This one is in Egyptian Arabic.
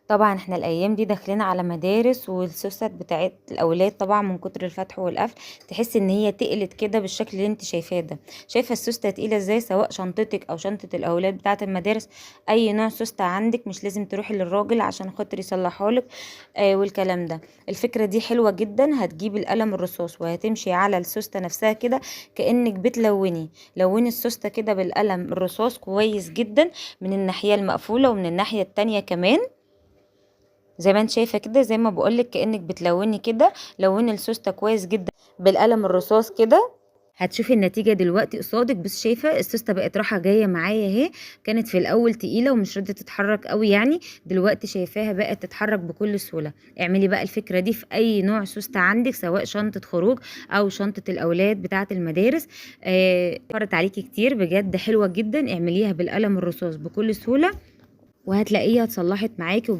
طبعا احنا الايام دي داخلين على مدارس، والسوست بتاعت الاولاد طبعا من كتر الفتح والقفل تحس ان هي تقلت كده بالشكل اللي انت شايفاه ده. شايفه السوسته تقيلة ازاي؟ سواء شنطتك او شنطه الاولاد بتاعت المدارس، اي نوع سوسته عندك، مش لازم تروحي للراجل عشان خاطر يصلحهولك. والكلام ده. الفكرة دي حلوة جدا. هتجيبي القلم الرصاص وهتمشي على السوسته نفسها كده كانك بتلوني. لوني السوسته كده بالقلم الرصاص كويس جدا من الناحية المقفولة ومن الناحية التانية كمان، زي ما انت شايفه كده، زي ما بقولك كانك بتلوني كده. لوني السوسته كويس جدا بالقلم الرصاص كده، هتشوفي النتيجة دلوقتي قصادك. بس شايفه السوسته بقت رايحة جاية معايا اهي، كانت في الاول تقيلة ومش راضية تتحرك قوي يعني، دلوقتي شايفاها بقت تتحرك بكل سهولة. اعملي بقى الفكرة دي في اي نوع سوسته عندك، سواء شنطه خروج او شنطه الاولاد بتاعه المدارس. فرت عليكي كتير بجد، حلوة جدا. اعمليها بالقلم الرصاص بكل سهولة وهتلاقيها اتصلحت معاكي.